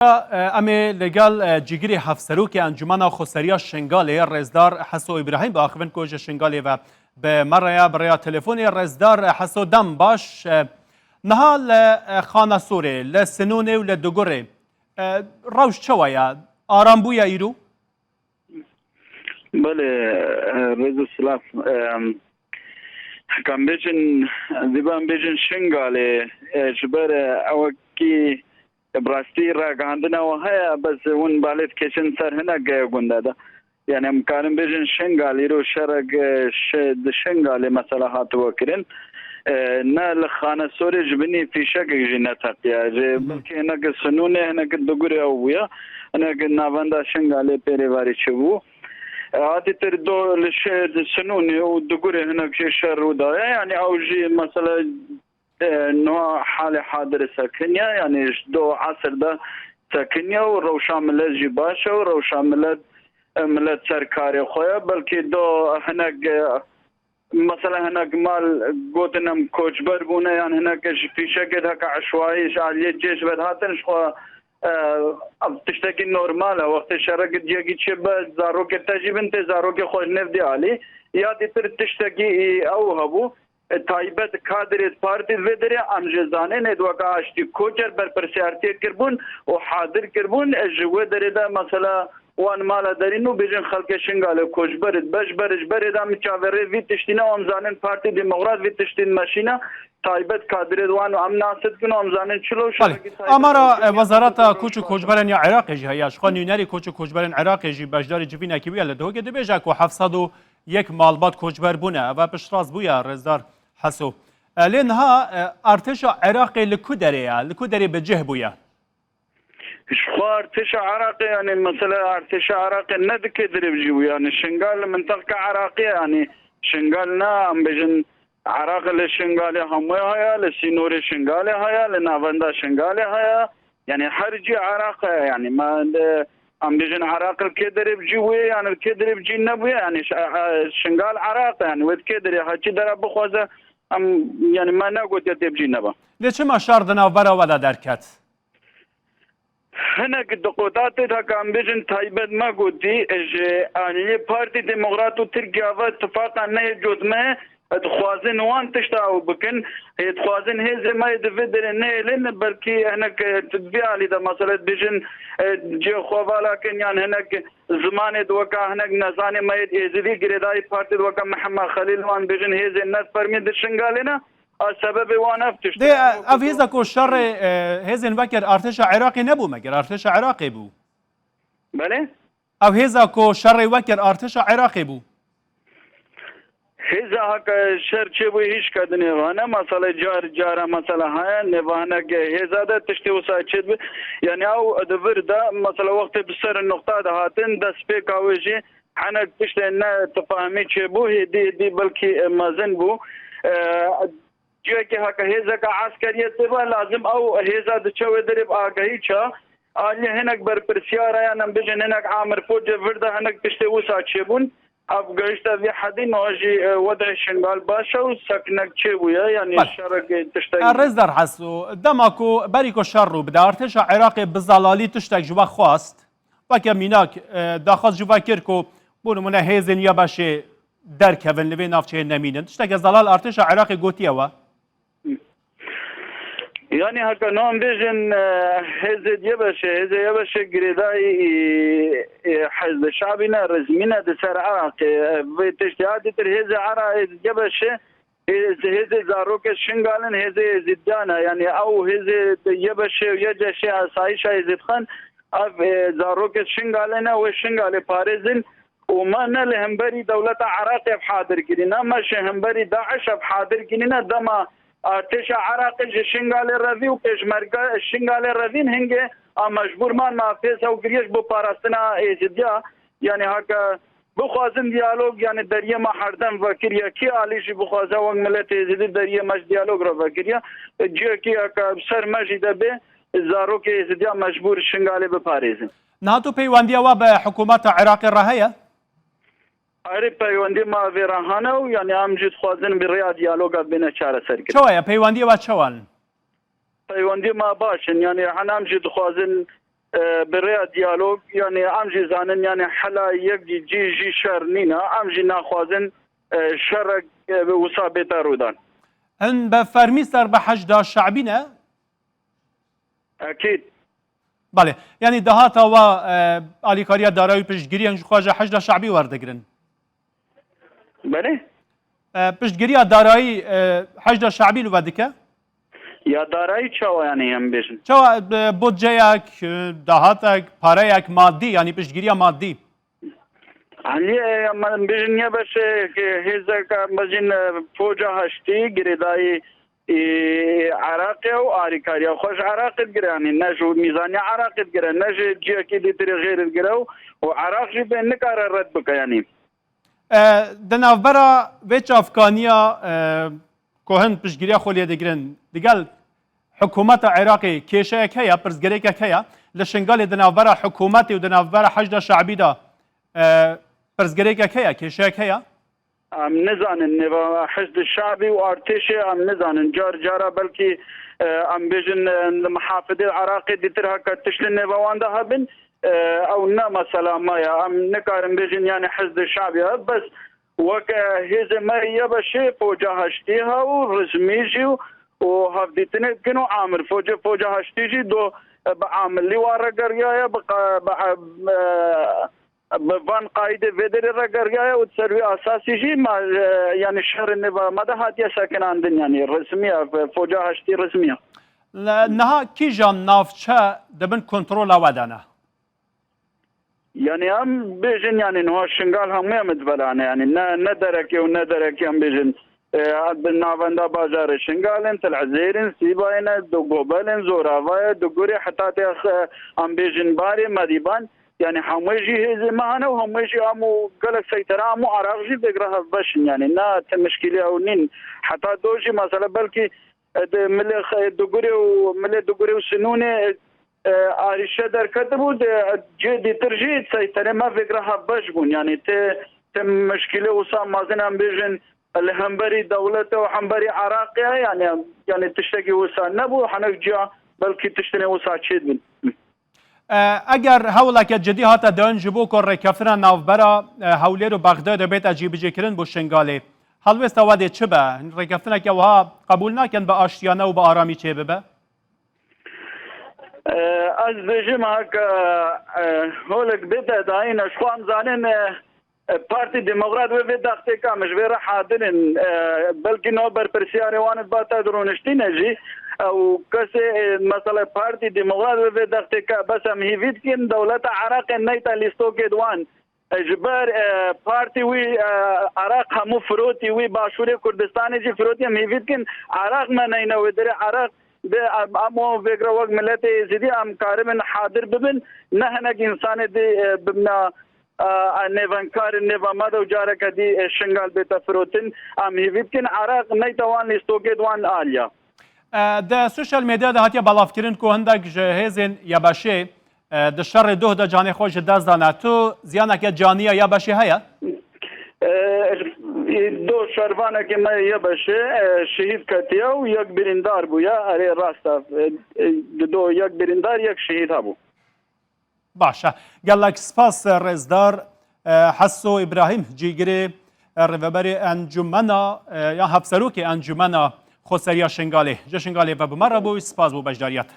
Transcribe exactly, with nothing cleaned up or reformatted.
Em ê li gel, e, cîgirê hevserokê Encûmena Xweseriya Şingalê, Rêzdar Heso Îbrahîm, biaxivin ku ji Şingalê ve bi me re ye, bi rêya telefonê. Rêzdar Heso, dem baş. E, niha li, e, Xanesorê, li Sinûnê û li Dugurê, e, rewş çawa ye? Aram bûye îro? Belê, e, rêz û silav. E, heka em bêjin, dîba em bêjin Şingalê, e, ji ber, e, ewekî bi rastî ragihandina we heye, bes hûn balê dikêşin ser hinek gunda de. Yani em karin bêjin Şingal, îro şerek, e, şi-, di Şingalê mesela hatiwe kirin. E, ne li Xanesorê ji binî fîşekek jî neteqiye. Ji Hı. belkî hinek Sinûnê, hinek Dugurê ew bûye. Hinek navenda Şingalê pêrêvarî çi bû. E, hatî tir do li şe-, di Sinûnê û Dugurê hinek jî şer rû daye. Yani ew jî mesela, e, niha halê hadir sekiniye. Yani ji do esir de sekiniye û rewşa milet jî baş e û rewşa milet, e, milet ser karê xwe ye. Belkî do hinek, e, mesela hinek mal gotin em koçber bûne, yan hinek ji fîşekê heke eşwayî ji aliyê cêj ve dihatin, ji xwe, e, ev tiştekî normal e. Wextê şerek ciyekî çê be, zarokê te jî bin tê, zarokê xwe ji nêv dê alî. Ya dîtir tiştekî, e, ew hebû, e, taybet kadrê partî vê derê em jê zanên, ê di weke aştî koçer berpirsiyartiyê kirbûn û hadir kirbûn, e, ji wê derê de mesela wan mala derîn û bêjin xelkê Şingalê koçber, beş berê ji berê de em çavê rê vî tiştî ne, em zanin Partî Demokrat vî tiştî meşîne, taybet kadrê wan û em nas dikin û em zanin çilo Belê. şerek Amara, e, Wezareta Koç û Koçberên ya Iraqê jî heye. Ji xwe nûnerê koç û koçberên Iraqê jî beşdarî civînekî bûye li Dihokê dibêje ku heft sed û yek malbat koçber bûne. Ev piştrast bûye, Rêzdar Heso. E, lê niha, e, artêşa Iraqê li ku derê ye? Li ku derê bi cih bûye? Ji xwe artêşa Iraqê, yani mesela artêşa Iraqê ne di kê dirêvcî bû, yani Şingal li mintaqeke Iraqê ye, yani Şingal ne, em bêjin Iraq li Şingalê hemûyê haya, li sînorê Şingalê haya, li navenda Şingalê haya. Yani her cî Iraq heye. Yani me de, em bêjin Iraq li kê derê bi cî bûye, yani li kê derê bi cî nebûye. Yani ş-, e, e, Şingal Iraq e. Yani wê di kê derê heçî dera bixwaze, em, yani me negotiye tê bi cî nebe. Lê çima şer di navbera we de derket? Hinek di qotatê de, ka em bêjin, taybet me gotî, ji aliyê Partî Demokrat û Tirkiye ve tifaqa neyê cotme, dixwazin wan tişta ew bikin. Ê dixwazin hêzê me yê di vê derê nehêlin, belkî hinek, e, di vê alî de, mesela, dibêjin, e, cihê xwe vala kin, yan hinek zimanê di weka hinek nezanê me yê Êzidî girêdayî partî di weka Mihemed Xelîl wan bêjin hêzên ne fermî di Şingalê ne. A sebebê wan ev tişt Dê, e. Ev hêza ku şerê, e, hêzên vekir artêşa Iraqê nebû, meger artêşa Iraqê bû? Belê? Ev hêza ku şerê vekir artêşa Iraqê bû? Hêza heke şer çêbû hîç kedinê vane, mesela car cara mesela heye, nêvanek hêza de tiştê wisa çêdibe. Yani ew di vir de mesela wextê bi ser nuqta de hatin, destpêka wê jî hinek tiştê ne tifahmî çêbû, hêdî hêdî belkî mezin bû. E, Cihekî heke hêzeke eskeriyê tê be, lazim ew hêza diçe wê derê bi agahî ça. Aliyê hinek berpirsiyara, yan em bêjin hinek amirpocê vir de hinek tiştê wisa çêbûn. Ev gehişte vî hedî, niha jî, e, wedê Şingal baş e û sekinek çêbûye, yanî Belê. şerek tiştek E, Rêzdar Heso, dema ku berî ku şer rû bide, artêşa Iraqê bi zelalî tiştek ji we xwest. Weke mînak, e, daxwaz ji we kir ku, bo nimûne, hêzên YBŞ'ê derkevin, li vê navçeyê nemînin. Tişteke zelal artêşa Iraqê gotiye we? Yani heke niha em bêjin, e, hêzê YBŞ'ê, hêzê YBŞ'ê girêdayî, e, e, Hizb Şabî ne, rêzmî ne di ser Iraqê. E, vê tiştê hatî tir hêzê Ira-, hêzê YBŞ'ê, hêz-, hêzê zarokê Şingalin, hêzê Êzîdiyan e. Yani ew hêzê YBŞ'ê û YCŞ'ê, Asayîşa Êzîdxan, ev, e, zarokê Şingalê ne, wê Şingalê parêzin. Û me ne li hemberî dewleta Iraqê ev hadir kirî, ne me ji hemberî DAIŞ ev hadir kirî, ne dema artêşa Iraqê ji Şingalê revî û pêşmerge Şingalê revîn hingê a mecbûr man me fêz ew kiriye ji bo parastina Êzidiya. Yani heke bixwazin diyalog, yani deriyê me herdem vekir, yekî alî jî bixwaze wek miletê Êzidî deriyê me ji diyalog re vekiriye. Cihekî heke bi ser me jî de bê, zarokê Êzidiya mecbûr Şingalê biparêzin. Niha tu peywendiya we bi hikûmeta Iraqê re heye? Erê, peywendî me vê re hene û, yani, em jî dixwazin bi rêya diyaloga bêne çareserkirin. Çawa ye? Peywendiyê we çawa in? Peywendî me baş in, yani, hene em jî dixwazin, e, bi rêya diyalog, yanî em jî zanin, yanî hela yek cî jî şer nîne. Em jî naxwazin, e, şerek, e, bi wisa bête rûdan. Hin bi fermî ser bi Heşda Şe'bî ne? Ekîd. Belê. Yanî dahata wa, e, alîkariya darayî û piştgiriyên ji xwe ji Heşda Şe'bî werdigrin? Belê. E, piştgiriya darayî, e, Heşda Şe'bî li we dike? Ya darayî çawa, yanî em bêjin? Çawa, e, budceyek, e, dahatek, pareyek madî, yanî piştgiriya madî? Aliyê, em bêjin, YBŞ hêzek, em bêjin, e, foca heştî girêdayî, e, Iraqê û arîkariya xwe ji Iraqê digire, yanî ne ji mîzaniya Iraqê digire, ne ji ciyekî dîtirî xêrê digire û, û Iraq jî vê nikare red bike, yanî. E, di navbera vê çavkaniya, e, ku hin piştgiriya xwe lê digirin, digel hikûmeta Iraqê kêşeyek heye, pirsgirêkek heye. Li Şingalê di navbera hikûmetê û di navbera Heşda Şe'bî de, e, pirsgirêkek heye, kêşeyek heye? Em nizanin nêva Hişd Şe'bî û artêşê, em nizanin. Car cara belkî, e, em bêjin, e, li mihafidê Iraqê dîtir heke tişt li nêva wan de hebin, e, ew ne mesela me ye. Em nikarin bêjin, yanî Hişd Şe'bî ye. Bes wek, e, hêzê me YBŞê foca heştî he û rizmî jî û, û hevdîtinê dikin û amir. Foce, foca heştî jî do, e, bi amilî wa regeriyaye, bi qa-, bi, e, bi van qaîdê vê derê regeriyaye û di ser wî asasî jî ma, e, yanî şerê nêva me de hatiye sekinandin, yanî resmî ye, foca heştî resmî ye. Le niha kîjan navçe di bin kontrola we de ne? Yanî em bêjin, yanî niha Şingal hemû ye, min di bela ne, yanî ne, ne derekê û ne derekê em bêjin. E, bi navenda bajarê Şingal in, Til Ezêr in, Sîbayê ne, Dugobel in, Zorava ye, Dugurê, heta tê, e, em bêjin Barê, Medîban. Yanî hemû jî hêzê me hene û hemû jî em û gelek seytera em û Iraq jî vêgira hevbeş in. Yanî ne ti mişkîlê ew nîn. Heta do jî mesela belkî, e, di milê xe-, Dugurê û milê Dugurê û Sinûnê, e, arîşe derketibû, di cihê dîtir jî seyterê me vêgira hevbeş bûn. Yanî ti, ti mişkîlê wisa mezin em bêjin li hemberî dewlete û hemberî Iraqê ye, yanî, yanî tiştekî wisa nebû, hinek ciya belkî tiştinê wisa çêdibin. E, eger hewleke cidî hate dan ji bo ku rêkeftina navbera, e, Hewlêr û Bexdayê de bête cîbicîkirin bo Şingalê, helwêsta we dê çi be? Rêkeftineke wiha qebûl nakin bi aştiyane û bi aramî çêbibe? E, ez dibêjim, heke, e, holek bête dayîn, ji xwe em zanin, e, E, Partî Demokrat wê vê dextê ka, em ji vê re hadir in. E, belkî no berpirsiyarê wan diba te di rûniştî ne jî. E, û kesê, e, mesela Partî Demokrat wê vê dextê ka, bes em hîvî dikin dewleta Iraqê neyte lîstokê di wan. E, ji ber, e, partî wî, e, Iraq hemû firotî, wî Başûrê Kurdistanê jî firotî, em hîvî dikin Iraq me neyne wê derê. Iraq de em, em û vêgira wek miletê Êzidî em karibin hadir bibin. Ne hinek însanê dê, e, bibna, e, e, nêvenkarên nêva me de û careke dî, e, Şingal bête firotin. Em hîvî dikin Iraq neyte wan lîstokê di wan aliya. E, di sosyal medya de hatiye belavkirin ku hindek ji hêzên YBŞê, e, di şerê doh de canê xwe ji dest dane. Tu ziyaneke canî ya YBŞê heye? E, do şervanekê me YBŞê, e, şehîd ketiye û yek birîndar bûye. Erê, rast e. E, e, di do yek birîndar, yek şehîd hebû. Baş e. Gelek spas, rêzdar, e, Heso Îbrahîm, cîgirê, e, rêveberê Encûmena, e, ya Hevserokê Encûmena Xweseriya Şingalê. Ji Şingalê ve bi me re bû, spas bo beşdariyê te.